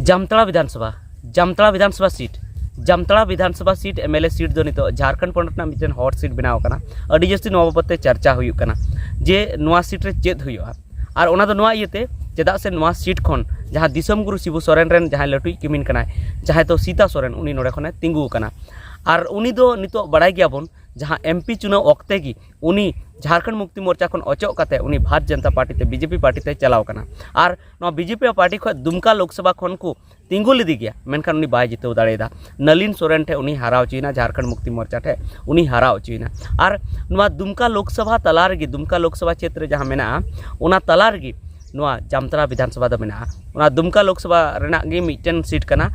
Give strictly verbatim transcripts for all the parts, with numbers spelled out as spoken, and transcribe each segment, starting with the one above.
ᱡᱟᱢᱛᱟᱲᱟ ᱵᱤᱫᱷᱟᱱ ᱥᱚᱵᱷᱟ, ᱡᱟᱢᱛᱟᱲᱟ ᱵᱤᱫᱷᱟᱱ ᱥᱚᱵᱷᱟ ᱥᱤᱴ, ᱡᱟᱢᱛᱟᱲᱟ ᱵᱤᱫᱷᱟᱱ ᱥᱚᱵᱷᱟ seat M L A seat ᱫᱚ ᱱᱤᱛᱚᱜ ᱡᱷᱟᱲᱠᱷᱚᱸᱰ ᱯᱚᱱᱚᱛ ᱨᱮᱱᱟᱜ ᱢᱤᱫᱴᱮᱱ ᱦᱚᱴ ᱥᱤᱴ ᱵᱮᱱᱟᱣ ᱟᱠᱟᱱᱟ᱾ ᱟᱹᱰᱤ ᱡᱟᱹᱥᱛᱤ ᱱᱚᱣᱟ ᱵᱟᱵᱚᱫ ᱛᱮ ᱪᱟᱨᱪᱟ ᱦᱩᱭᱩᱜ ᱠᱟᱱᱟ ᱡᱮ ᱱᱚᱣᱟ ᱥᱤᱴ ᱨᱮ ᱪᱮᱫ ᱦᱩᱭᱩᱜᱼᱟ᱾ ᱟᱨ ᱚᱱᱟ ᱫᱚ ᱱᱚᱣᱟ ᱤᱭᱟᱹᱛᱮ, ᱪᱮᱫᱟᱜ ᱥᱮ ᱱᱚᱣᱟ ᱥᱤᱴ ᱠᱷᱚᱱ ᱡᱟᱦᱟᱸ ᱫᱤᱥᱚᱢ ᱜᱩᱨᱩ ᱥᱤᱵᱩ ᱥᱚᱨᱮᱱ ᱨᱮᱱ ᱡᱟᱦᱟᱸᱭ ᱞᱟᱹᱴᱩᱭᱤᱡ ᱠᱤᱢᱤᱱ ᱠᱟᱱᱟᱭ, ᱡᱟᱦᱟᱸᱭ ᱫᱚ ᱥᱤᱛᱟ ᱥᱚᱨᱮᱱ, ᱩᱱᱤ ᱱᱚᱰᱮ ᱠᱷᱚᱱᱮ ᱛᱤᱸᱜᱩ ᱟᱠᱟᱱᱟ᱾ ᱟᱨ ᱩᱱᱤ ᱫᱚ ᱱᱤᱛᱚᱜ ᱵᱟᱲᱟᱭ ᱜᱮᱭᱟᱵᱚᱱ, ᱡᱟᱦᱟᱸ ᱮᱢ ᱯᱤ ᱪᱩᱱᱟᱹᱣ ᱚᱠᱛᱮ ᱜᱮ ᱩᱱᱤ ᱡᱷᱟᱲᱠᱷᱚᱸᱰ ᱢᱩᱠᱛᱤ ᱢᱳᱨᱪᱟ ᱠᱷᱚᱱ ᱚᱪᱚᱜ ᱠᱟᱛᱮ ᱩᱱᱤ ᱵᱷᱟᱨᱚᱛ ᱡᱚᱱᱚᱛᱟ ᱯᱟᱨᱴᱤ ᱛᱮ, ᱵᱤ ᱡᱮ ᱯᱤ ᱯᱟᱨᱴᱤ ᱛᱮ ᱪᱟᱞᱟᱣ ᱠᱟᱱᱟ᱾ ᱟᱨ ᱱᱚᱣᱟ ᱵᱤ ᱡᱮ ᱯᱤ ᱯᱟᱨᱴᱤ ᱠᱷᱚᱱ ᱫᱩᱢᱠᱟ ᱞᱳᱠᱥᱚᱵᱷᱟ ᱠᱷᱚᱱ ᱠᱚ ᱛᱤᱸᱜᱩ ᱞᱮᱫᱮ ᱜᱮᱭᱟ, ᱢᱮᱱᱠᱷᱟᱱ ᱩᱱᱤ ᱵᱟᱭ ᱡᱤᱛᱟᱹᱣ ᱫᱟᱲᱮᱭᱟᱫᱟ᱾ ᱱᱟᱞᱤᱱ ᱥᱚᱨᱮᱱ ᱴᱷᱮᱱ ᱩᱱᱤ ᱦᱟᱨᱟᱣ ᱦᱚᱪᱚᱭᱮᱱᱟ, ᱡᱷᱟᱲᱠᱷᱚᱸᱰ ᱢᱩᱠᱛᱤ ᱢᱳᱨᱪᱟ ᱴᱷᱮᱱ ᱩᱱᱤ ᱦᱟᱨᱟᱣ ᱦᱚᱪᱚᱭᱮᱱᱟ᱾ ᱟᱨ ᱱᱚᱣᱟ ᱫᱩᱢᱠᱟ ᱞᱳᱠᱥᱚᱵᱷᱟ ᱛᱟᱞᱟ ᱨᱮᱜᱮ, ᱫᱩᱢᱠᱟ ᱞᱳᱠᱥᱚᱵᱷᱟ ᱪᱷᱮᱛᱨᱚ ᱡᱟᱦᱟᱸ ᱢᱮᱱᱟᱜᱼᱟ, ᱚᱱᱟ ᱛᱟᱞᱟ ᱨᱮᱜᱮ ᱱᱚᱣᱟ ᱡᱟᱢᱛᱟᱲᱟ ᱵᱤᱫᱷᱟᱱ ᱥᱚᱵᱷᱟ ᱫᱚ ᱢᱮᱱᱟᱜᱼᱟ᱾ ᱚᱱᱟ ᱫᱩᱢᱠᱟ ᱞᱳᱠᱥᱚᱵᱷᱟ ᱨᱮᱱᱟᱜ ᱜᱮ ᱢᱤᱫᱴᱮᱱ ᱥᱤᱴ ᱠᱟᱱᱟ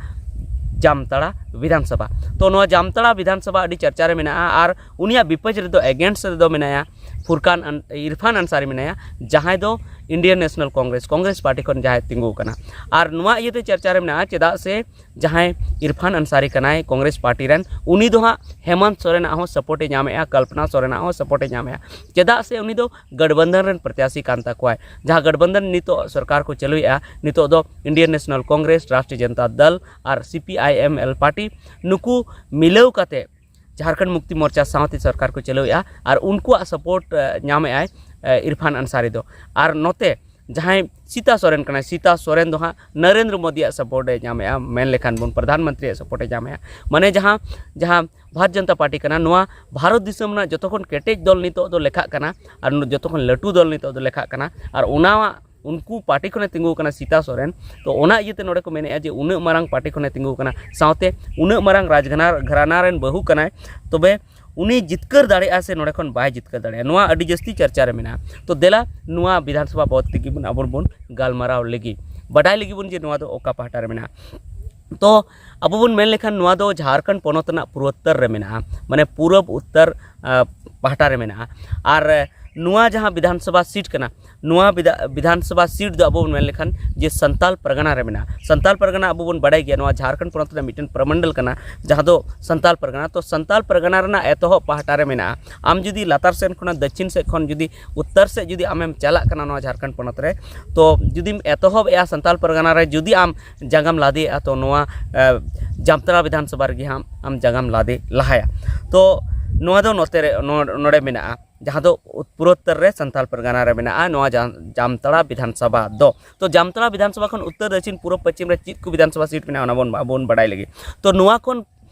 ᱡᱟᱢᱛᱟᱲᱟ ᱵᱤᱫᱷᱟᱱ ᱥᱚᱵᱷᱟ᱾ ᱛᱚ ᱱᱚᱣᱟ ᱡᱟᱢᱛᱟᱲᱟ ᱵᱤᱫᱷᱟᱱ ᱥᱚᱵᱷᱟ ᱟᱹᱰᱤ ᱪᱟᱨᱪᱟ ᱨᱮ ᱢᱮᱱᱟᱜᱼᱟ᱾ ᱟᱨ ᱩᱱᱤᱭᱟᱜ ᱵᱤᱯᱚᱠᱷ ᱨᱮᱫᱚ, ᱮᱜᱮᱱᱥᱴ ᱨᱮᱫᱚ ᱢᱮᱱᱟᱭᱟ ᱯᱷᱩᱨᱠᱟᱱ ᱟᱱ-, ᱤᱨᱯᱷᱟᱱ ᱟᱱᱥᱟᱨᱤ ᱢᱮᱱᱟᱭᱟ, ᱡᱟᱦᱟᱸᱭ ᱫᱚ Indian National Congress, Congress party ᱠᱷᱚᱱ ᱡᱟᱦᱟᱸᱭ ᱛᱤᱸᱜᱩ ᱟᱠᱟᱱᱟ᱾ ᱟᱨ ᱱᱚᱣᱟ ᱤᱭᱟᱹᱛᱮ ᱪᱟᱨᱪᱟ ᱨᱮ ᱢᱮᱱᱟᱜᱼᱟ, ᱪᱮᱫᱟᱜ ᱥᱮ ᱡᱟᱦᱟᱸᱭ ᱤᱨᱯᱷᱟᱱ ᱟᱱᱥᱟᱨᱤ ᱠᱟᱱᱟᱭ ᱠᱚᱝᱜᱨᱮᱥ ᱯᱟᱨᱴᱤ ᱨᱮᱱ, ᱩᱱᱤ ᱫᱚ ᱦᱟᱸᱜ ᱦᱮᱢᱚᱱᱛ ᱥᱚᱨᱮᱱᱟᱜ ᱦᱚᱸ ᱥᱟᱯᱳᱨᱴ ᱮ ᱧᱟᱢᱮᱜᱼᱟ, ᱠᱚᱞᱯᱚᱱᱟ ᱥᱚᱨᱮᱱᱟᱜ ᱦᱚᱸ ᱥᱟᱯᱳᱨᱴ ᱮ ᱧᱟᱢᱮᱜᱼᱟ᱾ ᱪᱮᱫᱟᱜ ᱥᱮ ᱩᱱᱤ ᱫᱚ ᱜᱟᱴᱵᱚᱱᱫᱷᱚᱱ ᱨᱮᱱ ᱯᱨᱚᱛᱭᱟᱥᱤ ᱠᱟᱱ ᱛᱟᱠᱚᱣᱟᱭ᱾ ᱡᱟᱦᱟᱸ ᱜᱟᱴᱵᱚᱱᱫᱷᱚᱱ ᱱᱤᱛᱚᱜ ᱥᱚᱨᱠᱟᱨ ᱠᱚ ᱪᱟᱹᱞᱩᱭᱮᱜᱼᱟ, ᱱᱤᱛᱚᱜ ᱫᱚ Indian National Congress, Rashtriya Janata Dal R C P I M L party, ᱱᱩᱠᱩ ᱢᱤᱞᱟᱹᱣ ᱠᱟᱛᱮ ᱡᱷᱟᱲᱠᱷᱚᱸᱰ ᱢᱩᱠᱛᱤ ᱢᱳᱨᱪᱟ ᱥᱟᱶᱛᱮ ᱥᱚᱨᱠᱟᱨ ᱠᱚ ᱪᱟᱹᱞᱩᱭᱮᱜᱼᱟ᱾ ᱟᱨ ᱩᱱᱠᱩᱣᱟᱜ ᱥᱟᱯᱳᱨᱴ, ᱮ, ᱧᱟᱢᱮᱜᱼᱟᱭ, ᱮ, ᱤᱨᱯᱷᱟᱱ ᱟᱱᱥᱟᱨᱤ ᱫᱚ᱾ ᱟᱨ ᱱᱚᱛᱮ ᱡᱟᱦᱟᱸᱭ ᱥᱤᱛᱟ ᱥᱚᱨᱮᱱ ᱠᱟᱱᱟᱭ, ᱥᱤᱛᱟ ᱥᱚᱨᱮᱱ ᱫᱚ ᱦᱟᱸᱜ ᱱᱚᱨᱮᱱᱫᱨᱚ ᱢᱳᱫᱤᱭᱟᱜ ᱥᱟᱯᱳᱨᱴ ᱮ ᱧᱟᱢᱮᱜᱼᱟ, ᱢᱮᱱ ᱞᱮᱠᱷᱟᱱ ᱵᱚᱱ ᱯᱨᱚᱫᱷᱟᱱ ᱢᱚᱱᱛᱨᱤᱭᱟᱜ ᱥᱟᱯᱳᱨᱴ ᱮ ᱧᱟᱢᱮᱜᱼᱟ᱾ ᱢᱟᱱᱮ ᱡᱟᱦᱟᱸ, ᱡᱟᱦᱟᱸ ᱵᱷᱟᱨᱚᱛ ᱫᱤᱥᱚᱢ ᱨᱮᱱᱟᱜ ᱡᱚᱛᱚ ᱠᱷᱚᱱ ᱠᱮᱴᱮᱡ ᱫᱚᱞ ᱱᱤᱛᱚᱜ ᱫᱚ ᱞᱮᱠᱷᱟᱜ ᱠᱟᱱᱟ ᱟᱨ ᱡᱚᱛᱚ ᱠᱷᱚᱱ ᱞᱟᱹᱴᱩ ᱫᱚᱞ ᱱᱤᱛᱚᱜ ᱫᱚ ᱞᱮᱠᱷᱟᱜ ᱠᱟᱱᱟ, ᱟᱨ ᱚᱱᱟ ᱩᱱᱠᱩ ᱯᱟᱨᱴᱤ ᱠᱷᱚᱱᱮ ᱛᱤᱸᱜᱩ ᱟᱠᱟᱱᱟ ᱥᱤᱛᱟ ᱥᱚᱨᱮᱱ᱾ ᱛᱚ ᱚᱱᱟ ᱤᱭᱟᱹᱛᱮ ᱱᱚᱰᱮ ᱠᱚ ᱢᱮᱱᱮᱜᱼᱟ ᱡᱮ ᱩᱱᱟᱹᱜ ᱢᱟᱨᱟᱝ ᱯᱟᱨᱴᱤ ᱠᱷᱚᱱᱮ ᱛᱤᱸᱜᱩ ᱟᱠᱟᱱᱟ, ᱥᱟᱶᱛᱮ ᱩᱱᱟᱹᱜ ᱢᱟᱨᱟᱝ ᱨᱟᱡᱽᱜᱷᱟᱱᱟ-, ᱜᱷᱟᱨᱟᱱᱟ ᱨᱮᱱ ᱵᱟᱹᱦᱩ ᱠᱟᱱᱟᱭ, ᱛᱚᱵᱮ ᱩᱱᱤ ᱡᱤᱛᱠᱟᱹᱨ ᱫᱟᱲᱮᱭᱟᱜᱼᱟ ᱥᱮ ᱱᱚᱰᱮ ᱠᱷᱚᱱ ᱵᱟᱭ ᱡᱤᱛᱠᱟᱹᱨ ᱫᱟᱲᱮᱭᱟᱜᱼᱟ, ᱱᱚᱣᱟ ᱟᱹᱰᱤ ᱡᱟᱹᱥᱛᱤ ᱪᱟᱨᱪᱟ ᱨᱮ ᱢᱮᱱᱟᱜᱼᱟ᱾ ᱛᱚ ᱫᱮᱞᱟ ᱱᱚᱣᱟ ᱵᱤᱫᱷᱟᱱ ᱥᱚᱵᱷᱟ ᱵᱟᱵᱚᱫ ᱛᱮᱜᱮ ᱵᱚᱱ ᱟᱵᱚ ᱵᱚᱱ ᱜᱟᱞᱢᱟᱨᱟᱣ ᱞᱮᱜᱮ, ᱵᱟᱰᱟᱭ ᱞᱮᱜᱮ ᱵᱚᱱ ᱡᱮ ᱱᱚᱣᱟ ᱫᱚ ᱚᱠᱟ ᱯᱟᱦᱴᱟ ᱨᱮ ᱢᱮᱱᱟᱜᱼᱟ᱾ ᱛᱚ ᱟᱵᱚ ᱵᱚᱱ ᱢᱮᱱ ᱞᱮᱠᱷᱟᱱ ᱱᱚᱣᱟ ᱫᱚ ᱡᱷᱟᱲᱠᱷᱚᱸᱰ ᱯᱚᱱᱚᱛ ᱨᱮᱱᱟᱜ ᱯᱩᱨᱵᱳᱛᱛᱚᱨ ᱨᱮ ᱢᱮᱱᱟᱜᱼᱟ, ᱢᱟᱱᱮ ᱯᱩᱨᱩᱵ ᱩᱛᱛᱚᱨ, ᱟ, ᱯᱟᱦᱴᱟ ᱨᱮ ᱢᱮᱱᱟᱜᱼᱟ᱾ ᱟᱨ ᱱᱚᱣᱟ ᱡᱟᱦᱟᱸ ᱵᱤᱫᱷᱟᱱ ᱥᱚᱵᱷᱟ ᱥᱤᱴ ᱠᱟᱱᱟ, ᱱᱚᱣᱟ ᱵᱤᱫᱷᱟ- ᱵᱤᱫᱷᱟᱱ ᱥᱚᱵᱷᱟ ᱥᱤᱴ ᱫᱚ ᱟᱵᱚ ᱵᱚᱱ ᱢᱮᱱ ᱞᱮᱠᱷᱟᱱ ᱡᱮ ᱥᱟᱱᱛᱟᱞ ᱯᱟᱨᱜᱟᱱᱟ ᱨᱮ ᱢᱮᱱᱟᱜᱼᱟ᱾ ᱥᱟᱱᱛᱟᱞ ᱯᱟᱨᱜᱟᱱᱟ ᱟᱵᱚ ᱵᱚᱱ ᱵᱟᱲᱟᱭ ᱜᱮᱭᱟ, ᱱᱚᱣᱟ ᱡᱷᱟᱲᱠᱷᱚᱸᱰ ᱯᱚᱱᱚᱛ ᱨᱮᱱᱟᱜ ᱢᱤᱫᱴᱮᱱ ᱯᱨᱚᱢᱚᱱᱰᱚᱞ ᱠᱟᱱᱟ, ᱡᱟᱦᱟᱸ ᱫᱚ ᱥᱟᱱᱛᱟᱞ ᱯᱟᱨᱜᱟᱱᱟ᱾ ᱛᱚ ᱥᱟᱱᱛᱟᱞ ᱯᱟᱨᱜᱟᱱᱟ ᱨᱮᱱᱟᱜ ᱮᱛᱚᱦᱚᱵ ᱯᱟᱦᱴᱟ ᱨᱮ ᱢᱮᱱᱟᱜᱼᱟ᱾ ᱟᱢ ᱡᱩᱫᱤ ᱞᱟᱛᱟᱨ ᱥᱮᱱ ᱠᱷᱚᱱᱟᱜ ᱫᱚᱠᱠᱷᱤᱱ ᱥᱮᱫ ᱠᱷᱚᱱ ᱡᱩᱫᱤ ᱩᱛᱛᱚᱨ ᱥᱮᱫ ᱡᱩᱫᱤ ᱟᱢᱮᱢ ᱪᱟᱞᱟᱜ ᱠᱟᱱᱟ ᱱᱚᱣᱟ ᱡᱷᱟᱲᱠᱷᱚᱸᱰ ᱯᱚᱱᱚᱛ ᱨᱮ, ᱛᱚ ᱡᱩᱫᱤᱢ ᱮᱛᱚᱦᱚᱵᱮᱜᱼᱟ ᱥᱟᱱᱛᱟᱞ ᱯᱟᱨᱜᱟᱱᱟ ᱨᱮ, ᱡᱩᱫᱤ ᱟᱢ ᱡᱟᱸᱜᱟᱢ ᱞᱟᱫᱮᱭᱮᱜᱼᱟ, ᱛᱚ ᱱᱚᱣᱟ ᱮ, ᱡᱟᱢᱛᱟᱲᱟ ᱵᱤᱫᱷᱟᱱ ᱥᱚᱵᱷᱟ ᱨᱮᱜᱮ ᱦᱟᱸᱜ ᱟᱢ ᱡᱟᱸᱜᱟᱢ ᱞᱟᱫᱮ ᱞᱟᱦᱟᱭᱟ᱾ ᱛᱚ ᱱᱚᱣᱟ ᱫᱚ ᱱᱚᱛᱮ ᱨᱮ ᱱᱚ- ᱱᱚᱰᱮ ᱢᱮᱱᱟᱜᱼᱟ, ᱡᱟᱦᱟᱸ ᱫᱚ ᱯᱩᱨᱳᱛᱛᱚᱨ ᱨᱮ ᱥᱟᱱᱛᱟᱞ ᱯᱟᱨᱜᱟᱱᱟ ᱨᱮ ᱢᱮᱱᱟᱜᱼᱟ ᱱᱚᱣᱟ ᱡᱟᱢ- ᱡᱟᱢᱛᱟᱲᱟ ᱵᱤᱫᱷᱟᱱ ᱥᱚᱵᱷᱟ ᱫᱚ᱾ ᱛᱚ ᱡᱟᱢᱛᱟᱲᱟ ᱵᱤᱫᱷᱟᱱ ᱥᱚᱵᱷᱟ ᱠᱷᱚᱱ ᱩᱛᱛᱚᱨ, ᱫᱚᱠᱠᱷᱤᱱ, ᱯᱩᱨᱩᱵ, ᱯᱚᱪᱷᱤᱢ ᱨᱮ ᱪᱮᱫ ᱠᱚ ᱵᱤᱫᱷᱟᱱ ᱥᱚᱵᱷᱟ ᱥᱤᱴ ᱢᱮᱱᱟᱜᱼᱟ, ᱚᱱᱟ ᱵᱚᱱ ᱟᱵᱚ ᱵᱚᱱ ᱵᱟᱲᱟᱭ ᱞᱟᱹᱜᱤᱫ᱾ ᱛᱚ ᱱᱚᱣᱟ ᱠᱷᱚᱱ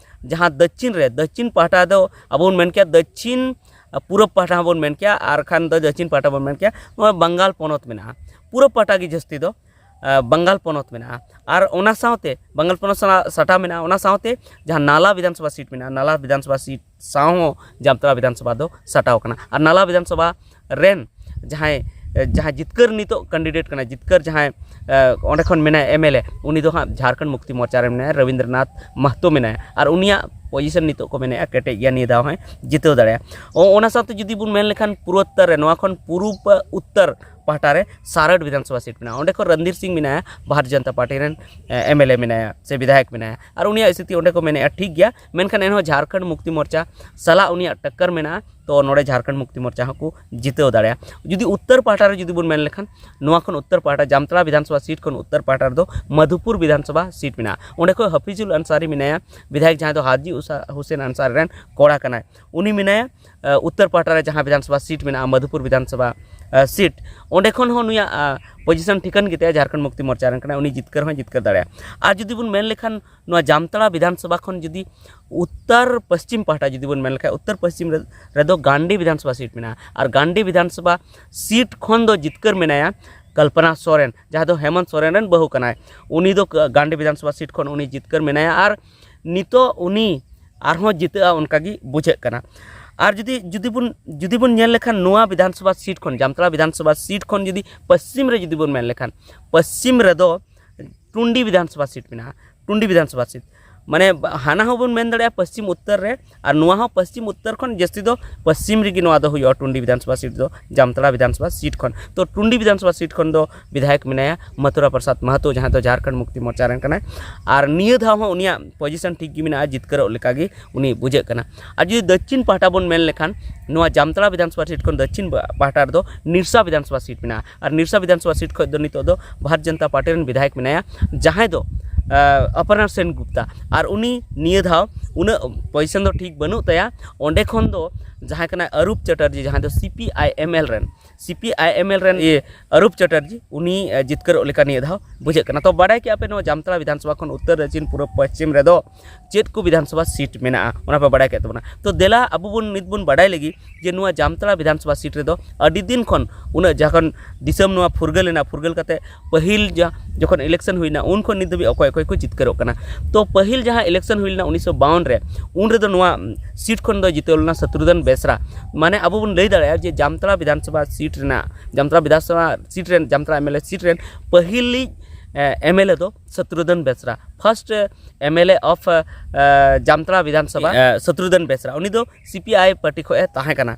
ᱡᱟᱦᱟᱸ ᱫᱚᱠᱠᱷᱤᱱ ᱨᱮ, ᱫᱚᱠᱠᱷᱤᱱ ᱯᱟᱦᱴᱟ ᱫᱚ ᱟᱵᱚ ᱵᱚᱱ ᱢᱮᱱ ᱠᱮᱭᱟ ᱫᱚᱠᱠᱷᱤᱱ, ᱟᱨ ᱯᱩᱨᱩᱵ ᱯᱟᱦᱴᱟ ᱦᱚᱸ ᱵᱚᱱ ᱢᱮᱱ ᱠᱮᱭᱟ, ᱟᱨ ᱠᱷᱟᱱ ᱫᱚ ᱫᱚᱠᱠᱷᱤᱱ ᱯᱟᱦᱴᱟ ᱵᱚᱱ ᱢᱮᱱ ᱠᱮᱭᱟ, ᱱᱚᱣᱟ ᱵᱟᱝᱜᱟᱞ ᱯᱚᱱᱚᱛ ᱢᱮᱱᱟᱜᱼᱟ᱾ ᱯᱩᱨᱩᱵ ᱯᱟᱦᱴᱟ ᱜᱮ ᱡᱟᱹᱥᱛᱤ ᱫᱚ ᱟᱸ, ᱵᱟᱝᱜᱟᱞ ᱯᱚᱱᱚᱛ ᱢᱮᱱᱟᱜᱼᱟ᱾ ᱟᱨ ᱚᱱᱟ ᱥᱟᱶᱛᱮ ᱵᱟᱝᱜᱟᱞ ᱯᱚᱱᱚᱛ ᱥᱟᱞᱟᱜ ᱥᱟᱴᱟᱣ ᱢᱮᱱᱟᱜᱼᱟ, ᱚᱱᱟ ᱥᱟᱶᱛᱮ ᱡᱟᱦᱟᱸ ᱱᱟᱞᱟ ᱵᱤᱫᱷᱟᱱ ᱥᱚᱵᱷᱟ ᱥᱤᱴ ᱢᱮᱱᱟᱜᱼᱟ, ᱱᱟᱞᱟ ᱵᱤᱫᱷᱟᱱ ᱥᱚᱵᱷᱟ ᱥᱤᱴ ᱥᱟᱶ ᱦᱚᱸ ᱡᱟᱢᱛᱟᱲᱟ ᱵᱤᱫᱷᱟᱱ ᱥᱚᱵᱷᱟ ᱫᱚ ᱥᱟᱴᱟᱣ ᱠᱟᱱᱟ᱾ ᱟᱨ ᱱᱟᱞᱟ ᱵᱤᱫᱷᱟᱱ ᱥᱚᱵᱷᱟ ᱨᱮᱱ ᱡᱟᱦᱟᱸᱭ ᱡᱟᱦᱟᱸᱭ ᱡᱤᱛᱠᱟᱹᱨ ᱱᱤᱛᱚᱜ ᱠᱮᱱᱰᱤᱰᱮᱴ ᱠᱟᱱᱟᱭ, ᱡᱤᱛᱠᱟᱹᱨ ᱡᱟᱦᱟᱸᱭ ᱮ, ᱚᱸᱰᱮ ᱠᱷᱚᱱ ᱢᱮᱱᱟᱭᱟ ᱮᱢ ᱮᱞ ᱮ, ᱩᱱᱤ ᱫᱚ ᱦᱟᱸᱜ ᱡᱷᱟᱲᱠᱷᱚᱸᱰ ᱢᱩᱠᱛᱤ ᱢᱳᱨᱪᱟ ᱨᱮ ᱢᱮᱱᱟᱭᱟ, ᱨᱚᱵᱤᱱᱫᱨᱚᱱᱟᱛᱷ ᱢᱟᱦᱛᱚ ᱢᱮᱱᱟᱭᱟ᱾ ᱟᱨ ᱩᱱᱤᱭᱟᱜ ᱯᱚᱡᱤᱥᱚᱱ ᱱᱤᱛᱚᱜ ᱠᱚ ᱢᱮᱱᱮᱫᱼᱟ ᱠᱮᱴᱮᱡ ᱜᱮᱭᱟ, ᱱᱤᱭᱟᱹ ᱫᱷᱟᱣ ᱦᱚᱸᱭ ᱡᱤᱛᱟᱹᱣ ᱫᱟᱲᱮᱭᱟᱜᱼᱟ᱾ ᱚ- ᱚᱱᱟ ᱥᱟᱶᱛᱮ ᱡᱩᱫᱤ ᱵᱚᱱ ᱢᱮᱱ ᱞᱮᱠᱷᱟᱱ ᱯᱩᱨᱩᱵ ᱩᱛᱛᱚᱨ ᱯᱟᱦᱴᱟ ᱨᱮ ᱥᱟᱨᱟᱴ ᱵᱤᱫᱷᱟᱱ ᱥᱚᱵᱷᱟ ᱥᱤᱴ ᱢᱮᱱᱟᱜᱼᱟ, ᱚᱸᱰᱮ ᱠᱷᱚᱱ ᱨᱚᱱᱫᱷᱤᱨ ᱥᱤᱝ ᱢᱮᱱᱟᱭᱟ, ᱵᱷᱟᱨᱟᱛᱤᱭᱚ ᱡᱚᱱᱚᱛᱟ ᱯᱟᱨᱴᱤ ᱨᱮᱱ ᱮᱢ ᱮᱞ ᱮ ᱢᱮᱱᱟᱭᱟ ᱥᱮ ᱵᱤᱫᱷᱟᱭᱚᱠ ᱢᱮᱱᱟᱭᱟ, ᱟᱨ ᱩᱱᱤᱭᱟᱜ ᱥᱛᱷᱤᱛᱤ ᱚᱸᱰᱮ ᱠᱚ ᱢᱮᱱᱮᱫᱼᱟ ᱴᱷᱤᱠ ᱜᱮᱭᱟ, ᱢᱮᱱᱠᱷᱟᱱ ᱮᱱᱦᱚᱸ ᱡᱷᱟᱲᱠᱷᱚᱸᱰ ᱢᱩᱠᱛᱤ ᱢᱳᱨᱪᱟ ᱥᱟᱞᱟᱜ ᱩᱱᱤᱭᱟᱜ ᱴᱟᱠᱠᱟᱨ ᱢᱮᱱᱟᱜᱼᱟ᱾ ᱛᱚ ᱱᱚᱰᱮ ᱡᱷᱟᱲᱠᱷᱚᱸᱰ ᱢᱩᱠᱛᱤ ᱢᱳᱨᱪᱟ ᱦᱚᱸᱠᱚ ᱡᱤᱛᱟᱹᱣ ᱫᱟᱲᱮᱭᱟᱜᱼᱟ᱾ ᱡᱩᱫᱤ ᱩᱛᱛᱚᱨ ᱯᱟᱦᱴᱟ ᱨᱮ ᱡᱩᱫᱤ ᱵᱚᱱ ᱢᱮᱱ ᱞᱮᱠᱷᱟᱱ, ᱱᱚᱣᱟ ᱠᱷᱚᱱ ᱩᱛᱛᱚᱨ ᱯᱟᱦᱴᱟ ᱡᱟᱢᱛᱟᱲᱟ ᱵᱤᱫᱷᱟᱱ ᱥᱚᱵᱷᱟ ᱥᱤᱴ ᱠᱷᱚᱱ ᱩᱛᱛᱚᱨ ᱯᱟᱦᱴᱟ ᱨᱮᱫᱚ ᱢᱟᱫᱷᱩᱯᱩᱨ ᱵᱤᱫᱷᱟᱱ ᱥᱚᱵᱷᱟ ᱥᱤᱴ ᱢᱮᱱᱟᱜᱼᱟ᱾ ᱚᱸᱰᱮ ᱠᱷᱚᱱ ᱦᱟᱯᱤᱡᱩᱞ ᱟᱱᱥᱟᱨᱤ ᱢᱮᱱᱟᱭᱟ, ᱵᱤᱫᱷᱟᱭᱚᱠ ᱡᱟᱦᱟᱸᱭ ᱫᱚ ᱦᱟᱡᱤ ᱩᱥᱟ- ᱦᱩᱥᱮᱱ ᱟᱱᱥᱟᱨᱤ ᱨᱮᱱ ᱠᱚᱲᱟ ᱠᱟᱱᱟᱭ, ᱩᱱᱤ ᱢᱮᱱᱟᱭᱟ᱾ ᱟᱸ, ᱩᱛᱛᱚᱨ ᱯᱟᱦᱴᱟ ᱨᱮ ᱡᱟᱦᱟᱸ ᱵᱤᱫᱷᱟᱱ ᱥᱚᱵᱷᱟ ᱥᱤᱴ ᱢᱮᱱᱟᱜᱼᱟ, ᱢᱟᱫᱷᱩᱯᱩᱨ ᱵᱤᱫᱷᱟᱱ ᱥᱚᱵᱷᱟ ᱟᱸ, ᱥᱤᱴ, ᱚᱸᱰᱮ ᱠᱷᱚᱱ ᱦᱚᱸ ᱱᱩᱭᱟᱜ ᱟᱸ, ᱯᱚᱡᱤᱥᱚᱱ ᱴᱷᱤᱠᱟᱹᱱ ᱜᱮᱛᱟᱭᱟ, ᱡᱷᱟᱲᱠᱷᱚᱸᱰ ᱢᱩᱠᱛᱤ ᱢᱳᱨᱪᱟ ᱨᱮᱱ ᱠᱟᱱᱟᱭ, ᱩᱱᱤ ᱡᱤᱛᱠᱟᱹᱨ ᱦᱚᱸᱭ ᱡᱤᱛᱠᱟᱹᱨ ᱫᱟᱲᱮᱭᱟᱜᱼᱟ᱾ ᱟᱨ ᱡᱩᱫᱤ ᱵᱚᱱ ᱢᱮᱱ ᱞᱮᱠᱷᱟᱱ ᱱᱚᱣᱟ ᱡᱟᱢᱛᱟᱲᱟ ᱵᱤᱫᱷᱟᱱ ᱥᱚᱵᱷᱟ ᱠᱷᱚᱱ ᱡᱩᱫᱤ ᱩᱛᱛᱚᱨ ᱯᱚᱥᱪᱤᱢ ᱯᱟᱦᱴᱟ ᱡᱩᱫᱤ ᱵᱚᱱ ᱢᱮᱱ ᱞᱮᱠᱷᱟᱱ, ᱩᱛᱛᱚᱨ ᱯᱚᱥᱪᱤᱢ ᱨᱮ- ᱨᱮᱫᱚ ᱜᱟᱱᱰᱤ ᱵᱤᱫᱷᱟᱱ ᱥᱚᱵᱷᱟ ᱥᱤᱴ ᱢᱮᱱᱟᱜᱼᱟ᱾ ᱟᱨ ᱜᱟᱱᱰᱤ ᱵᱤᱫᱷᱟᱱ ᱥᱚᱵᱷᱟ ᱥᱤᱴ ᱠᱷᱚᱱ ᱫᱚ ᱡᱤᱛᱠᱟᱹᱨ ᱢᱮᱱᱟᱭᱟ ᱠᱚᱞᱯᱚᱱᱟ ᱥᱚᱨᱮᱱ, ᱡᱟᱦᱟᱸ ᱫᱚ ᱦᱮᱢᱚᱱᱛ ᱥᱚᱨᱮᱱ ᱨᱮᱱ ᱵᱟᱹᱦᱩ ᱠᱟᱱᱟᱭ᱾ ᱩᱱᱤ ᱫᱚ ᱜᱟᱱᱰᱤ ᱵᱤᱫᱷᱟᱱ ᱥᱚᱵᱷᱟ ᱥᱤᱴ ᱠᱷᱚᱱ ᱩᱱᱤ ᱡᱤᱛᱠᱟᱹᱨ ᱢᱮᱱᱟᱭᱟ᱾ ᱟᱨ ᱱᱤᱛᱚᱜ ᱩᱱᱤ ᱟᱨᱦᱚᱸ ᱡᱤᱛᱟᱹᱜᱼᱟ ᱚᱱᱠᱟ ᱜᱮ ᱵᱩᱡᱷᱟᱹᱜ ᱠᱟᱱᱟ᱾ ᱟᱨ ᱡᱩᱫᱤ ᱡᱩᱫᱤ ᱵᱚᱱ ᱡᱩᱫᱤ ᱵᱚᱱ ᱧᱮᱞ ᱞᱮᱠᱷᱟᱱ ᱱᱚᱣᱟ ᱵᱤᱫᱷᱟᱱ ᱥᱚᱵᱷᱟ ᱥᱤᱴ ᱠᱷᱚᱱ, ᱡᱟᱢᱛᱟᱲᱟ ᱵᱤᱫᱷᱟᱱ ᱥᱚᱵᱷᱟ ᱥᱤᱴ ᱠᱷᱚᱱ ᱡᱩᱫᱤ ᱯᱚᱥᱪᱤᱢ ᱨᱮ ᱡᱩᱫᱤ ᱵᱚᱱ ᱢᱮᱱ ᱞᱮᱠᱷᱟᱱ, ᱯᱚᱥᱪᱤᱢ ᱨᱮᱫᱚ ᱴᱩᱱᱰᱤ ᱵᱤᱫᱷᱟᱱ ᱥᱚᱵᱷᱟ ᱥᱤᱴ ᱢᱮᱱᱟᱜᱼᱟ᱾ ᱴᱩᱱᱰᱤ ᱵᱤᱫᱷᱟᱱ ᱥᱚᱵᱷᱟ ᱥᱤᱴ ᱢᱟᱱᱮ ᱦᱟᱱᱟ ᱦᱚᱸᱵᱚᱱ ᱢᱮᱱ ᱫᱟᱲᱮᱭᱟᱜᱼᱟ ᱯᱚᱥᱪᱤᱢ ᱩᱛᱛᱚᱨ ᱨᱮ, ᱟᱨ ᱱᱚᱣᱟ ᱦᱚᱸ ᱯᱚᱥᱪᱤᱢ ᱩᱛᱛᱚᱨ ᱠᱷᱚᱱ ᱡᱟᱹᱥᱛᱤ ᱫᱚ ᱯᱚᱥᱪᱤᱢ ᱨᱮᱜᱮ ᱱᱚᱣᱟ ᱫᱚ ᱦᱩᱭᱩᱜᱼᱟ, ᱴᱩᱱᱰᱤ ᱵᱤᱫᱷᱟᱱᱥᱚᱵᱷᱟ ᱥᱤᱴ ᱫᱚ, ᱡᱟᱢᱛᱟᱲᱟ ᱵᱤᱫᱷᱟᱱᱥᱚᱵᱷᱟ ᱥᱤᱴ ᱠᱷᱚᱱ᱾ ᱛᱚ ᱴᱩᱱᱰᱤ ᱵᱤᱫᱷᱟᱱᱥᱚᱵᱷᱟ ᱥᱤᱴ ᱠᱷᱚᱱ ᱫᱚ ᱵᱤᱫᱷᱟᱭᱚᱠ ᱢᱮᱱᱟᱭᱟ ᱢᱟᱛᱷᱩᱨᱟ ᱯᱨᱚᱥᱟᱫᱽ ᱢᱟᱦᱟᱛᱳ, ᱡᱟᱦᱟᱸᱭ ᱫᱚ ᱡᱷᱟᱲᱠᱷᱚᱸᱰ ᱢᱩᱠᱛᱤ ᱢᱳᱨᱪᱟ ᱨᱮᱱ ᱠᱟᱱᱟᱭ᱾ ᱟᱨ ᱱᱤᱭᱟᱹ ᱫᱷᱟᱣ ᱦᱚᱸ ᱩᱱᱤᱭᱟᱜ ᱯᱚᱡᱤᱥᱚᱱ ᱴᱷᱤᱠ ᱜᱮ ᱢᱮᱱᱟᱜᱼᱟ, ᱡᱤᱛᱠᱟᱹᱨᱚᱜ ᱞᱮᱠᱟᱜᱮ ᱩᱱᱤ ᱵᱩᱡᱷᱟᱹᱜ ᱠᱟᱱᱟ᱾ ᱟᱨ ᱡᱩᱫᱤ ᱫᱚᱠᱠᱷᱤᱱ ᱯᱟᱦᱴᱟ ᱵᱚᱱ ᱢᱮᱱ ᱞᱮᱠᱷᱟᱱ, ᱱᱚᱣᱟ ᱡᱟᱢᱛᱟᱲᱟ ᱵᱤᱫᱷᱟᱱᱥᱚᱵᱷᱟ ᱥᱤᱴ ᱠᱷᱚᱱ ᱫᱚᱠᱠᱷᱤᱱ ᱯᱟᱦᱴᱟ ᱨᱮᱫᱚ ᱱᱤᱨᱥᱟ ᱵᱤᱫᱷᱟᱱᱥᱚᱵᱷᱟ ᱥᱤᱴ ᱢᱮᱱᱟᱜᱼᱟ᱾ ᱟᱨ ᱱᱤᱨᱥᱟ ᱵᱤᱫᱷᱟᱱᱥᱚᱵᱷᱟ ᱥᱤᱴ ᱠᱷᱚᱱ ᱫᱚ ᱱᱤᱛᱚᱜ ᱫᱚ ᱵᱷᱟᱨᱚᱛ ᱡᱚᱱᱚᱛᱟ ᱯᱟᱨᱴᱤ ᱨᱮᱱ ᱵᱤᱫᱷᱟᱭᱚᱠ ᱢᱮᱱᱟᱭᱟ, ᱡᱟᱦᱟᱸᱭ ᱫᱚ ᱟᱯᱟᱨᱱᱟ ᱥᱮᱱ ᱜᱩᱯᱛᱟ᱾ ᱟᱨ ᱩᱱᱤ ᱱᱤᱭᱟᱹ ᱫᱷᱟᱣ ᱩᱱᱟᱹᱜ ᱯᱚᱡᱤᱥᱚᱱ ᱫᱚ ᱴᱷᱤᱠ ᱵᱟᱹᱱᱩᱜ ᱛᱟᱭᱟ᱾ ᱚᱸᱰᱮ ᱠᱷᱚᱱ ᱫᱚ ᱡᱟᱦᱟᱸᱭ ᱠᱟᱱᱟᱭ ᱟᱨᱩᱯ ᱪᱟᱴᱟᱨᱡᱤ, ᱡᱟᱦᱟᱸᱭ ᱫᱚ ᱥᱤ ᱯᱤ ᱟᱭ ᱮᱢ ᱮᱞ ᱨᱮᱱ, ᱥᱤ ᱯᱤ ᱟᱭ ᱮᱢ ᱮᱞ ᱨᱮᱱ ᱤᱭᱟᱹ ᱟᱨᱩᱯ ᱪᱟᱴᱟᱨᱡᱤ, ᱩᱱᱤ ᱡᱤᱛᱠᱟᱹᱨᱚᱜ ᱞᱮᱠᱟ ᱱᱤᱭᱟᱹ ᱫᱷᱟᱣ ᱵᱩᱡᱷᱟᱹᱜ ᱠᱟᱱᱟ᱾ ᱛᱚ ᱵᱟᱰᱟᱭ ᱠᱮᱜᱼᱟ ᱯᱮ ᱱᱚᱣᱟ ᱡᱟᱢᱛᱟᱲᱟ ᱵᱤᱫᱷᱟᱱᱥᱚᱵᱷᱟ ᱠᱷᱚᱱ ᱩᱛᱛᱚᱨ, ᱫᱚᱠᱠᱷᱤᱱ, ᱯᱩᱨᱩᱵ, ᱯᱚᱥᱪᱤᱢ ᱨᱮᱫᱚ ᱪᱮᱫ ᱠᱚ ᱵᱤᱫᱷᱟᱱᱥᱚᱵᱷᱟ ᱥᱤᱴ ᱢᱮᱱᱟᱜᱼᱟ, ᱚᱱᱟ ᱯᱮ ᱵᱟᱰᱟᱭ ᱠᱮᱫ ᱛᱟᱵᱚᱱᱟ᱾ ᱛᱚ ᱫᱮᱞᱟ ᱟᱵᱚ ᱵᱚᱱ ᱱᱤᱛ ᱵᱚᱱ ᱵᱟᱰᱟᱭ ᱞᱟᱹᱜᱤᱫ ᱡᱮ ᱱᱚᱣᱟ ᱡᱟᱢᱛᱟᱲᱟ ᱵᱤᱫᱷᱟᱱᱥᱚᱵᱷᱟ ᱥᱤᱴ ᱨᱮᱫᱚ ᱟᱹᱰᱤ ᱫᱤᱱ ᱠᱷᱚᱱ, ᱩᱱᱟᱹᱜ ᱡᱚᱠᱷᱚᱱ ᱫᱤᱥᱚᱢ ᱱᱚᱣᱟ ᱯᱷᱩᱨᱜᱟᱹᱞ ᱮᱱᱟ, ᱯᱷᱩᱨᱜᱟᱹᱞ ᱠᱟᱛᱮ ᱯᱟᱹᱦᱤᱞ ᱡᱟ-, ᱡᱚᱠᱷᱚᱱ ᱤᱞᱮᱠᱥᱚᱱ ᱦᱩᱭᱱᱟ, ᱩᱱ ᱠᱷᱚᱱ ᱱᱤᱛ ᱫᱷᱟᱹᱵᱤᱡ ᱚᱠᱚᱭ ᱚᱠᱚᱭ ᱠᱚ ᱡᱤᱛᱠᱟᱹᱨᱚᱜ ᱠᱟᱱᱟ᱾ ᱛᱚ ᱯᱟᱹᱦᱤᱞ ᱡᱟᱦᱟᱸ ᱤᱞᱮᱠᱥᱚᱱ ᱦᱩᱭ ᱞᱮᱱᱟ ᱩᱱᱤᱥᱥᱚ ᱵᱟᱣᱚᱱ ᱨᱮ, ᱩᱱ ᱨᱮᱫᱚ ᱱᱚᱣᱟ ᱥᱤᱴ ᱠᱷᱚᱱ ᱫᱚ ᱡᱤᱛᱟᱹᱣ ᱞᱮᱱᱟ ᱥᱟᱛᱨᱩᱫᱷᱚᱱ ᱵᱮᱥᱨᱟ᱾ ᱢᱟᱱᱮ ᱟᱵᱚ ᱵᱚᱱ ᱞᱟᱹᱭ ᱫᱟᱲᱮᱭᱟᱜᱼᱟ ᱡᱮ ᱡᱟᱢᱛᱟᱲᱟ ᱵᱤᱫᱷᱟᱱᱥᱚᱵᱷᱟ ᱥᱤᱴ ᱨᱮᱱᱟᱜ, ᱡᱟᱢᱛᱟᱲᱟ ᱵᱤᱫᱷᱟᱱᱥᱚᱵᱷᱟ ᱥᱤᱴ ᱨᱮᱱ, Jamtara M L A seat ᱨᱮᱱ ᱯᱟᱹᱦᱤᱞᱤᱡ ᱮᱢ ᱮᱞ ᱮ ᱫᱚ ᱥᱟᱛᱨᱩᱫᱷᱚᱱ ᱵᱮᱥᱨᱟ, first M L A of Jamtara ᱵᱤᱫᱷᱟᱱᱥᱚᱵᱷᱟ, ᱥᱟᱛᱨᱩᱫᱷᱚᱱ ᱵᱮᱥᱨᱟ, ᱩᱱᱤ ᱫᱚ ᱥᱤ ᱯᱤ ᱟᱭ ᱯᱟᱨᱴᱤ ᱠᱷᱚᱱ ᱮ ᱛᱟᱦᱮᱸ ᱠᱟᱱᱟ,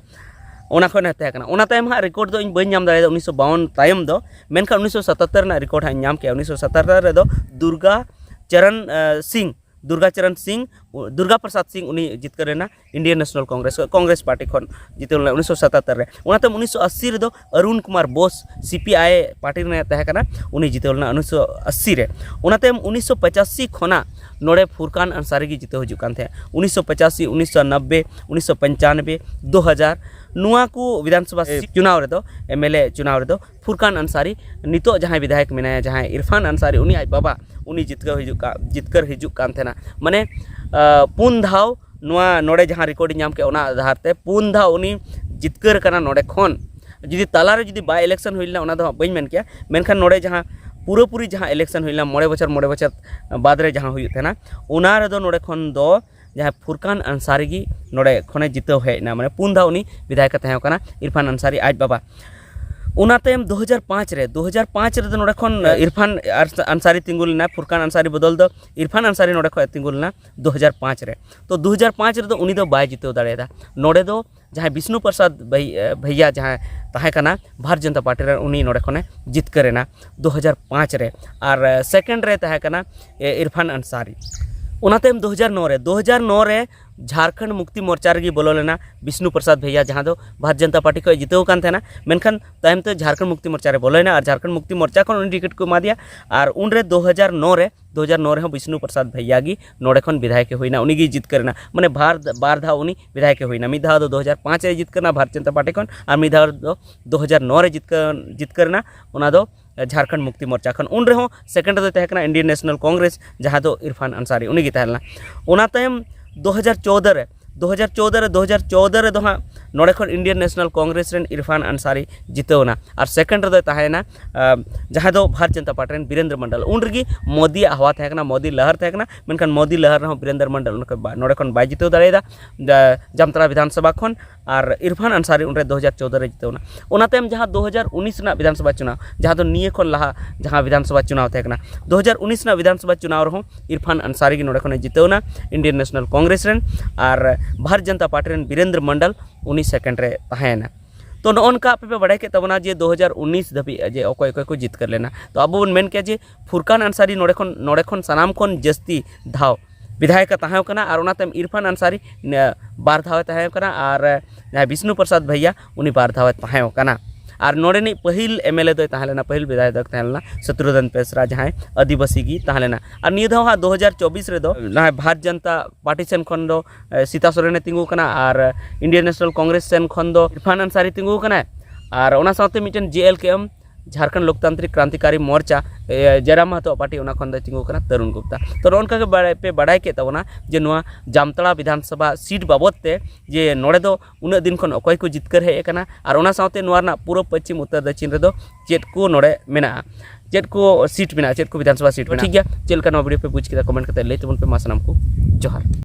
ᱚᱱᱟ ᱠᱷᱚᱱ ᱮ ᱛᱟᱦᱮᱸ ᱠᱟᱱᱟ᱾ ᱚᱱᱟ ᱛᱟᱭᱚᱢ ᱦᱟᱸᱜ ᱨᱮᱠᱚᱨᱰ ᱫᱚ ᱤᱧ ᱵᱟᱹᱧ ᱧᱟᱢ ᱫᱟᱲᱮᱭᱟᱫᱟ ᱩᱱᱤᱥᱥᱚ ᱵᱟᱣᱚᱱ ᱛᱟᱭᱚᱢ ᱫᱚ, ᱢᱮᱱᱠᱷᱟᱱ ᱩᱱᱤᱥᱥᱚ ᱥᱟᱛᱟᱛᱛᱚᱨ ᱨᱮᱱᱟᱜ ᱨᱮᱠᱚᱨᱰ ᱦᱟᱸᱜ ᱤᱧ ᱧᱟᱢ ᱠᱮᱜᱼᱟ᱾ ᱩᱱᱤᱥᱥᱚ ᱥᱟᱛᱟᱛᱛᱚᱨ ᱨᱮᱫᱚ ᱫᱩᱨᱜᱟ ᱪᱚᱨᱚᱱ ᱥᱤᱝ, ᱫᱩᱨᱜᱟ ᱪᱚᱨᱚᱱ ᱥᱤᱝ, ᱫᱩᱨᱜᱟ ᱯᱨᱚᱥᱟᱫᱽ ᱥᱤᱝ ᱩᱱᱤ ᱡᱤᱛᱠᱟᱹᱨ ᱮᱱᱟ Indian National Congress, Congress party ᱠᱷᱚᱱ ᱡᱤᱛᱟᱹᱣ ᱞᱮᱱᱟ ᱩᱱᱤᱥᱥᱚ ᱥᱟᱛᱟᱛᱛᱚᱨ ᱨᱮ᱾ ᱚᱱᱟ ᱛᱟᱭᱚᱢ ᱩᱱᱤᱥᱥᱚ ᱟᱥᱤ ᱨᱮᱫᱚ Arun Kumar Bose, C P I party ᱨᱮᱱᱮ ᱛᱟᱦᱮᱸ ᱠᱟᱱᱟ, ᱩᱱᱤ ᱡᱤᱛᱟᱹᱣ ᱞᱮᱱᱟ ᱩᱱᱤᱥᱥᱚ ᱟᱥᱤ ᱨᱮ᱾ ᱚᱱᱟ ᱛᱟᱭᱚᱢ ᱩᱱᱤᱥᱥᱚ ᱯᱚᱸᱪᱟᱥᱤ ᱠᱷᱚᱱᱟᱜ ᱱᱚᱰᱮ ᱯᱷᱩᱨᱠᱟᱱ ᱟᱱᱥᱟᱨᱤ ᱜᱮ ᱡᱤᱛᱟᱹᱣ ᱦᱤᱡᱩᱜ ᱠᱟᱱ ᱛᱟᱦᱮᱸᱫ᱾ ᱩᱱᱤᱥᱥᱚ ᱯᱚᱸᱪᱟᱥᱤ, ᱩᱱᱤᱥᱥᱚ ᱱᱚᱵᱵᱳᱭ, ᱩᱱᱤᱥᱥᱚ ᱯᱚᱧᱪᱟᱱᱱᱚᱵᱵᱳᱭ, ᱫᱩ ᱦᱟᱡᱟᱨ, ᱱᱚᱣᱟ ᱠᱚ ᱵᱤᱫᱷᱟᱱᱥᱚᱵᱷᱟ ᱪᱩᱱᱟᱣ ᱨᱮᱫᱚ, ᱮᱢ ᱮᱞ ᱮ ᱪᱩᱱᱟᱣ ᱨᱮᱫᱚ ᱯᱷᱩᱨᱠᱟᱱ ᱟᱱᱥᱟᱨᱤ, ᱱᱤᱛᱚᱜ ᱡᱟᱦᱟᱸᱭ ᱵᱤᱫᱷᱟᱭᱚᱠ ᱢᱮᱱᱟᱭᱟ, ᱡᱟᱦᱟᱸᱭ ᱤᱨᱯᱷᱟᱱ ᱟᱱᱥᱟᱨᱤ, ᱩᱱᱤ ᱟᱡ ᱵᱟᱵᱟ, ᱩᱱᱤ ᱡᱤᱛᱠᱟᱹᱨ ᱦᱤᱡᱩᱜ ᱠᱟ-, ᱡᱤᱛᱠᱟᱹᱨ ᱦᱤᱡᱩᱜ ᱠᱟᱱ ᱛᱟᱦᱮᱱᱟ᱾ ᱢᱟᱱᱮ, ᱟᱸ, ᱯᱩᱱ ᱫᱷᱟᱣ ᱱᱚᱣᱟ ᱱᱚᱰᱮ ᱡᱟᱦᱟᱸ ᱨᱮᱠᱚᱨᱰ ᱤᱧ ᱧᱟᱢ ᱠᱮᱜᱼᱟ, ᱚᱱᱟ ᱟᱫᱷᱟᱨ ᱛᱮ ᱯᱩᱱ ᱫᱷᱟᱣ ᱩᱱᱤ ᱡᱤᱛᱠᱟᱹᱨ ᱠᱟᱱᱟ ᱱᱚᱰᱮ ᱠᱷᱚᱱ᱾ ᱡᱩᱫᱤ ᱛᱟᱞᱟᱨᱮ ᱡᱩᱫᱤ ᱵᱟᱭ ᱤᱞᱮᱠᱥᱚᱱ ᱦᱩᱭ ᱞᱮᱱᱟ, ᱚᱱᱟ ᱫᱚ ᱦᱟᱸᱜ ᱵᱟᱹᱧ ᱢᱮᱱ ᱠᱮᱭᱟ, ᱢᱮᱱᱠᱷᱟᱱ ᱱᱚᱰᱮ ᱡᱟᱦᱟᱸ ᱯᱩᱨᱟᱹᱯᱩᱨᱤ ᱡᱟᱦᱟᱸ ᱤᱞᱮᱠᱥᱚᱱ ᱦᱩᱭ ᱞᱮᱱᱟ, ᱢᱚᱬᱮ ᱵᱚᱪᱷᱚᱨ, ᱢᱚᱬᱮ ᱵᱚᱪᱷᱚᱨ ᱵᱟᱫᱽ ᱨᱮ ᱡᱟᱦᱟᱸ ᱦᱩᱭᱩᱜ ᱛᱟᱦᱮᱱᱟ, ᱚᱱᱟ ᱨᱮᱫᱚ ᱱᱚᱰᱮ ᱠᱷᱚᱱ ᱫᱚ ᱡᱟᱦᱟᱸᱭ ᱯᱷᱩᱨᱠᱟᱱ ᱟᱱᱥᱟᱨᱤ ᱜᱮ ᱱᱚᱰᱮ ᱠᱷᱚᱱᱮ ᱡᱤᱛᱟᱹᱣ ᱦᱮᱡ ᱮᱱᱟ᱾ ᱢᱟᱱᱮ ᱯᱩᱱ ᱫᱷᱟᱣ ᱩᱱᱤ ᱵᱤᱫᱷᱟᱭᱚᱠ ᱮ ᱛᱟᱦᱮᱸ ᱠᱟᱱᱟ, ᱤᱨᱯᱷᱟᱱ ᱟᱱᱥᱟᱨᱤ ᱟᱡ ᱵᱟᱵᱟ᱾ ᱚᱱᱟ ᱛᱟᱭᱚᱢ ᱫᱩ ᱦᱟᱡᱟᱨ ᱯᱟᱸᱪ ᱨᱮ, ᱫᱩ ᱦᱟᱡᱟᱨ ᱯᱟᱸᱪ ᱨᱮᱫᱚ ᱱᱚᱰᱮ ᱠᱷᱚᱱ ᱤᱨᱯᱷᱟᱱ ᱟᱨ-, ᱟᱱᱥᱟᱨᱤ ᱛᱤᱸᱜᱩ ᱞᱮᱱᱟ᱾ ᱯᱷᱩᱨᱠᱟᱱ ᱟᱱᱥᱟᱨᱤ ᱵᱚᱫᱚᱞ ᱫᱚ ᱤᱨᱯᱷᱟᱱ ᱟᱱᱥᱟᱨᱤ ᱱᱚᱰᱮ ᱠᱷᱚᱱ ᱛᱤᱸᱜᱩ ᱞᱮᱱᱟ ᱫᱩ ᱦᱟᱡᱟᱨ ᱯᱟᱸᱪ ᱨᱮ᱾ ᱛᱚ ᱫᱩ ᱦᱟᱡᱟᱨ ᱯᱟᱸᱪ ᱨᱮᱫᱚ ᱩᱱᱤ ᱫᱚ ᱵᱟᱭ ᱡᱤᱛᱟᱹᱣ ᱫᱟᱲᱮᱭᱟᱫᱟ᱾ ᱱᱚᱰᱮ ᱫᱚ ᱡᱟᱦᱟᱸᱭ ᱵᱤᱥᱱᱩ ᱯᱨᱚᱥᱟᱫᱽ ᱵᱷᱟᱭ-, ᱵᱷᱟᱭᱭᱟ ᱡᱟᱦᱟᱸᱭ ᱛᱟᱦᱮᱸ ᱠᱟᱱᱟ ᱵᱷᱟᱨᱚᱛ ᱡᱚᱱᱚᱛᱟ ᱯᱟᱨᱴᱤ ᱨᱮᱱ, ᱩᱱᱤ ᱱᱚᱰᱮ ᱠᱷᱚᱱᱮ ᱡᱤᱛᱠᱟᱹᱨ ᱮᱱᱟ ᱫᱩ ᱦᱟᱡᱟᱨ ᱯᱟᱸᱪ ᱨᱮ᱾ ᱟᱨ ᱥᱮᱠᱮᱱᱰ ᱨᱮ ᱛᱟᱦᱮᱸ ᱠᱟᱱᱟ ᱤᱨᱯᱷᱟᱱ ᱟᱱᱥᱟᱨᱤ᱾ ᱚᱱᱟ ᱛᱟᱭᱚᱢ ᱫᱩ ᱦᱟᱡᱟᱨ ᱱᱚ ᱨᱮ, ᱫᱩ ᱦᱟᱡᱟᱨ ᱱᱚ ᱨᱮ ᱡᱷᱟᱨᱠᱷᱚᱸᱰ ᱢᱩᱠᱛᱤ ᱢᱳᱨᱪᱟ ᱨᱮᱜᱮ ᱵᱚᱞᱚ ᱞᱮᱱᱟ ᱵᱤᱥᱱᱩ ᱯᱨᱚᱥᱟᱫᱽ ᱵᱷᱟᱭᱭᱟ, ᱡᱟᱦᱟᱸ ᱫᱚ ᱵᱷᱟᱨᱚᱛ ᱡᱚᱱᱚᱛᱟ ᱯᱟᱨᱴᱤ ᱠᱷᱚᱱ ᱡᱤᱛᱟᱹᱣ ᱠᱟᱱ ᱛᱟᱦᱮᱱᱟ᱾ ᱢᱮᱱᱠᱷᱟᱱ ᱛᱟᱭᱚᱢ ᱛᱮ ᱡᱷᱟᱨᱠᱷᱚᱸᱰ ᱢᱩᱠᱛᱤ ᱢᱳᱨᱪᱟ ᱨᱮ ᱵᱚᱞᱚᱭᱮᱱᱟ ᱟᱨ ᱡᱷᱟᱨᱠᱷᱚᱸᱰ ᱢᱩᱠᱛᱤ ᱢᱳᱨᱪᱟ ᱠᱷᱚᱱ ᱩᱱᱤ ᱴᱤᱠᱤᱴ ᱠᱚ ᱮᱢᱟ ᱫᱮᱭᱟ᱾ ᱟᱨ ᱩᱱᱨᱮ ᱫᱩ ᱦᱟᱡᱟᱨ ᱱᱚ ᱨᱮ, ᱫᱩ ᱦᱟᱡᱟᱨ ᱱᱚ ᱨᱮᱦᱚᱸ ᱵᱤᱥᱱᱩ ᱯᱨᱚᱥᱟᱫᱽ ᱵᱷᱟᱭᱭᱟ ᱜᱮ ᱱᱚᱰᱮ ᱠᱷᱚᱱ ᱵᱤᱫᱷᱟᱭᱚᱠ ᱮ ᱦᱩᱭᱱᱟ, ᱩᱱᱤ ᱜᱮ ᱡᱤᱛᱠᱟᱹᱨ ᱮᱱᱟ᱾ ᱢᱟᱱᱮ ᱵᱟᱨ, ᱵᱟᱨ ᱫᱷᱟᱣ ᱩᱱᱤ ᱵᱤᱫᱷᱟᱭᱚᱠ ᱮ ᱦᱩᱭᱱᱟ᱾ ᱢᱤᱫ ᱫᱷᱟᱣ ᱫᱚ ᱫᱩ ᱦᱟᱡᱟᱨ ᱯᱟᱸᱪ ᱨᱮ ᱡᱤᱛᱠᱟᱹᱨ ᱮᱱᱟ ᱵᱷᱟᱨᱚᱛ ᱡᱚᱱᱚᱛᱟ ᱯᱟᱨᱴᱤ ᱠᱷᱚᱱ, ᱟᱨ ᱢᱤᱫ ᱫᱷᱟᱣ ᱫᱚ ᱫᱩ ᱦᱟᱡᱟᱨ ᱱᱚ ᱨᱮ ᱡᱤᱛᱠᱟᱹᱨ, ᱡᱤᱛᱠᱟᱹᱨ ᱮᱱᱟ, ᱚᱱᱟ ᱫᱚ ᱡᱷᱟᱨᱠᱷᱚᱸᱰ ᱢᱩᱠᱛᱤ ᱢᱳᱨᱪᱟ ᱠᱷᱚᱱ᱾ ᱩᱱ ᱨᱮᱦᱚᱸ ᱥᱮᱠᱮᱱᱰ ᱨᱮᱫᱚᱭ ᱛᱟᱦᱮᱸ ᱠᱟᱱᱟ ᱤᱱᱰᱤᱭᱟᱱ ᱱᱮᱥᱱᱟᱞ ᱠᱚᱝᱜᱨᱮᱥ, ᱡᱟᱦᱟᱸ ᱫᱚ ᱤᱨᱯᱷᱟᱱ ᱟᱱᱥᱟᱨᱤ, ᱩᱱᱤ ᱜᱮ ᱛᱟᱦᱮᱸ ᱞᱮᱱᱟ᱾ ᱚᱱᱟ ᱛᱟᱭᱚᱢ ᱫᱩ ᱦᱟᱡᱟᱨ ᱪᱳᱣᱫᱚ ᱨᱮ, ᱫᱩ ᱦᱟᱡᱟᱨ ᱪᱳᱣᱫᱚ ᱨᱮ, ᱫᱩ ᱦᱟᱡᱟᱨ ᱪᱳᱣᱫᱚ ᱨᱮᱫᱚ ᱦᱟᱸᱜ ᱱᱚᱰᱮ ᱠᱷᱚᱱ ᱤᱱᱰᱤᱭᱟᱱ ᱱᱮᱥᱱᱟᱞ ᱠᱚᱝᱜᱨᱮᱥ ᱨᱮᱱ ᱤᱨᱯᱷᱟᱱ ᱟᱱᱥᱟᱨᱤ ᱡᱤᱛᱟᱹᱣ ᱮᱱᱟ᱾ ᱟᱨ ᱥᱮᱠᱮᱱᱰ ᱨᱮᱫᱚᱭ ᱛᱟᱦᱮᱸᱭᱮᱱᱟ, ᱟᱸ, ᱡᱟᱦᱟᱸᱭ ᱫᱚ ᱵᱷᱟᱨᱚᱛ ᱡᱚᱱᱚᱛᱟ ᱯᱟᱨᱴᱤ ᱨᱮᱱ ᱵᱤᱨᱮᱱᱫᱨᱚ ᱢᱚᱱᱰᱚᱞ᱾ ᱩᱱ ᱨᱮᱜᱮ ᱢᱳᱫᱤᱭᱟᱜ ᱦᱟᱣᱟ ᱛᱟᱦᱮᱸ ᱠᱟᱱᱟ, ᱢᱳᱫᱤ ᱞᱟᱦᱟᱨ ᱛᱟᱦᱮᱸ ᱠᱟᱱᱟ, ᱢᱮᱱᱠᱷᱟᱱ ᱢᱳᱫᱤ ᱞᱟᱦᱟᱨ ᱨᱮᱦᱚᱸ ᱵᱤᱨᱮᱱᱫᱨᱚ ᱢᱚᱱᱰᱚᱞ ᱚᱱᱟ ᱠᱷᱚᱱ ᱵᱟ-, ᱱᱚᱰᱮ ᱠᱷᱚᱱ ᱵᱟᱭ ᱡᱤᱛᱟᱹᱣ ᱫᱟᱲᱮᱭᱟᱫᱟ᱾ ᱡᱟ-, ᱡᱟᱢᱛᱟᱲᱟ ᱵᱤᱫᱷᱟᱱ ᱥᱚᱵᱷᱟ ᱠᱷᱚᱱ, ᱟᱨ ᱤᱨᱯᱷᱟᱱ ᱟᱱᱥᱟᱨᱤ ᱩᱱᱨᱮ ᱫᱩ ᱦᱟᱡᱟᱨ ᱪᱳᱣᱫᱚ ᱨᱮ ᱡᱤᱛᱟᱹᱣ ᱮᱱᱟ᱾ ᱚᱱᱟ ᱛᱟᱭᱚᱢ ᱡᱟᱦᱟᱸ ᱫᱩ ᱦᱟᱡᱟᱨ ᱩᱱᱤᱥ ᱨᱮᱱᱟᱜ ᱵᱤᱫᱷᱟᱱ ᱥᱚᱵᱷᱟ ᱪᱩᱱᱟᱣ, ᱡᱟᱦᱟᱸ ᱫᱚ ᱱᱤᱭᱟᱹ ᱠᱷᱚᱱ ᱞᱟᱦᱟ ᱡᱟᱦᱟᱸ ᱵᱤᱫᱷᱟᱱ ᱥᱚᱵᱷᱟ ᱪᱩᱱᱟᱣ ᱛᱟᱦᱮᱸ ᱠᱟᱱᱟ, ᱫᱩ ᱦᱟᱡᱟᱨ ᱩᱱᱤᱥ ᱨᱮᱱᱟᱜ ᱵᱤᱫᱷᱟᱱ ᱥᱚᱵᱷᱟ ᱪᱩᱱᱟᱣ ᱨᱮᱦᱚᱸ ᱤᱨᱯᱷᱟᱱ ᱟᱱᱥᱟᱨᱤ ᱜᱮ ᱱᱚᱰᱮ ᱠᱷᱚᱱᱮ ᱡᱤᱛᱟᱹᱣ ᱮᱱᱟ, ᱤᱱᱰᱤᱭᱟᱱ ᱱᱮᱥᱱᱟᱞ ᱠᱚᱝᱜᱨᱮᱥ ᱨᱮᱱ, ᱟᱨ ᱵᱷᱟᱨᱚᱛ ᱡᱚᱱᱚᱛᱟ ᱯᱟᱨᱴᱤ ᱨᱮᱱ ᱵᱤᱨᱮᱱᱫᱨᱚ ᱢᱚᱱᱰᱚᱞ ᱩᱱᱤ ᱥᱮᱠᱮᱱᱰ ᱨᱮ ᱛᱟᱦᱮᱸᱭᱮᱱᱟ᱾ ᱛᱚ ᱱᱚᱜᱼᱚ ᱱᱚᱝᱠᱟ ᱟᱯᱮ ᱯᱮ ᱵᱟᱲᱟᱭ ᱠᱮᱫ ᱛᱟᱵᱚᱱᱟ ᱡᱮ ᱫᱩ ᱦᱟᱡᱟᱨ ᱩᱱᱤᱥ ᱫᱷᱟᱹᱵᱤᱡ ᱡᱮ ᱚᱠᱚᱭ ᱚᱠᱚᱭ ᱠᱚ ᱡᱤᱛᱠᱟᱹᱨ ᱞᱮᱱᱟ᱾ ᱛᱚ ᱟᱵᱚ ᱵᱚᱱ ᱢᱮᱱ ᱠᱮᱭᱟ ᱡᱮ ᱯᱷᱩᱨᱠᱟᱱ ᱟᱱᱥᱟᱨᱤ ᱱᱚᱰᱮ ᱠᱷᱚᱱ, ᱱᱚᱰᱮ ᱠᱷᱚᱱ ᱥᱟᱱᱟᱢ ᱠᱷᱚᱱ ᱡᱟᱹᱥᱛᱤ ᱫᱷᱟᱣ ᱵᱤᱫᱷᱟᱭᱚᱠ ᱮ ᱛᱟᱦᱮᱸ ᱠᱟᱱᱟ, ᱟᱨ ᱚᱱᱟ ᱛᱟᱭᱚᱢ ᱤᱨᱯᱷᱟᱱ ᱟᱱᱥᱟᱨᱤ ᱱᱮ-, ᱵᱟᱨ ᱫᱷᱟᱣ ᱮ ᱛᱟᱦᱮᱸ ᱠᱟᱱᱟ, ᱟᱨ ᱡᱟᱦᱟᱸᱭ ᱵᱤᱥᱱᱩ ᱯᱨᱚᱥᱟᱫᱽ ᱵᱷᱟᱭᱭᱟ ᱩᱱᱤ ᱵᱟᱨ ᱫᱷᱟᱣ ᱮ ᱛᱟᱦᱮᱸ ᱠᱟᱱᱟ᱾ ᱟᱨ ᱱᱚᱰᱮᱱᱤᱡ ᱯᱟᱹᱦᱤᱞ ᱮᱢ ᱮᱞ ᱮ ᱫᱚᱭ ᱛᱟᱦᱮᱸ ᱞᱮᱱᱟ, ᱯᱟᱹᱦᱤᱞ ᱵᱤᱫᱷᱟᱭᱚᱠ ᱫᱚᱭ ᱛᱟᱦᱮᱸ ᱞᱮᱱᱟ ᱥᱚᱛᱨᱩᱫᱷᱚᱱ ᱯᱮᱥᱨᱟ, ᱡᱟᱦᱟᱸᱭ ᱟᱹᱫᱤᱵᱟᱹᱥᱤ ᱜᱮ ᱛᱟᱦᱮᱸ ᱞᱮᱱᱟ᱾ ᱟᱨ ᱱᱤᱭᱟᱹ ᱫᱷᱟᱣ ᱦᱟᱸᱜ ᱫᱩ ᱦᱟᱡᱟᱨ ᱪᱚᱵᱵᱤᱥ ᱨᱮᱫᱚ ᱱᱚᱜᱼᱚᱭ ᱵᱷᱟᱨᱚᱛ ᱡᱚᱱᱚᱛᱟ ᱯᱟᱨᱴᱤ ᱥᱮᱱ ᱠᱷᱚᱱ ᱫᱚ ᱮ, ᱥᱤᱛᱟ ᱥᱚᱨᱮᱱᱮ ᱛᱤᱸᱜᱩ ᱠᱟᱱᱟ, ᱟᱨ ᱤᱱᱰᱤᱭᱟᱱ ᱱᱮᱥᱱᱟᱞ ᱠᱚᱝᱜᱨᱮᱥ ᱥᱮᱱ ᱠᱷᱚᱱ ᱫᱚ ᱤᱨᱯᱷᱟᱱ ᱟᱱᱥᱟᱨᱤ ᱛᱤᱸᱜᱩ ᱠᱟᱱᱟᱭ, ᱟᱨ ᱚᱱᱟ ᱥᱟᱶᱛᱮ ᱢᱤᱫᱴᱮᱱ ᱡᱮ ᱮᱞ ᱠᱮ ᱮᱢ, ᱡᱷᱟᱲᱠᱷᱚᱸᱰ ᱞᱳᱠᱛᱟᱱᱛᱨᱤᱠ ᱠᱨᱟᱱᱛᱤᱠᱟᱨᱤ ᱢᱳᱨᱪᱟ, ᱮ, ᱡᱟᱭᱨᱟᱢ ᱢᱟᱦᱟᱛᱳᱣᱟᱜ ᱯᱟᱨᱴᱤ, ᱚᱱᱟ ᱠᱷᱚᱱ ᱫᱚᱭ ᱛᱤᱸᱜᱩ ᱠᱟᱱᱟ ᱛᱚᱨᱩᱱ ᱜᱩᱯᱛᱟ᱾ ᱛᱚ ᱱᱚᱜᱼᱚ ᱱᱚᱝᱠᱟ ᱜᱮ ᱵᱟᱲᱟᱭ, ᱯᱮ ᱵᱟᱲᱟᱭ ᱠᱮᱫ ᱛᱟᱵᱚᱱᱟ ᱡᱮ ᱱᱚᱣᱟ ᱡᱟᱢᱛᱟᱲᱟ ᱵᱤᱫᱷᱟᱱ ᱥᱚᱵᱷᱟ ᱥᱤᱴ ᱵᱟᱵᱚᱫ ᱛᱮ ᱡᱮ ᱱᱚᱰᱮ ᱫᱚ ᱩᱱᱟᱹᱜ ᱫᱤᱱ ᱠᱷᱚᱱ ᱚᱠᱚᱭ ᱠᱚ ᱡᱤᱛᱠᱟᱹᱨ ᱦᱮᱡ ᱟᱠᱟᱱᱟ, ᱟᱨ ᱚᱱᱟ ᱥᱟᱶᱛᱮ ᱱᱚᱣᱟ ᱨᱮᱱᱟᱜ ᱯᱩᱨᱩᱵ, ᱯᱚᱪᱷᱤᱢ, ᱩᱛᱛᱚᱨ, ᱫᱚᱠᱷᱤᱱ ᱨᱮᱫᱚ ᱪᱮᱫ ᱠᱚ ᱱᱚᱰᱮ ᱢᱮᱱᱟᱜᱼᱟ, ᱪᱮᱫ ᱠᱚ ᱥᱤᱴ ᱢᱮᱱᱟᱜᱼᱟ, ᱪᱮᱫ ᱠᱚ ᱵᱤᱫᱷᱟᱱ ᱥᱚᱵᱷᱟ ᱥᱤᱴ ᱢᱮᱱᱟᱜᱼᱟ᱾ ᱴᱷᱤᱠ ᱜᱮᱭᱟ, ᱪᱮᱫ ᱞᱮᱠᱟ ᱱᱚᱣᱟ ᱵᱷᱤᱰᱤᱭᱳ ᱯᱮ ᱵᱩᱡᱽ ᱠᱮᱫᱟ, ᱠᱚᱢᱮᱱᱴ ᱠᱟᱛᱮ ᱞᱟᱹᱭ ᱛᱟᱵᱚᱱ ᱯᱮ᱾ ᱢᱟ ᱥᱟᱱᱟᱢ ᱠᱚ ᱡᱚᱦᱟᱨ᱾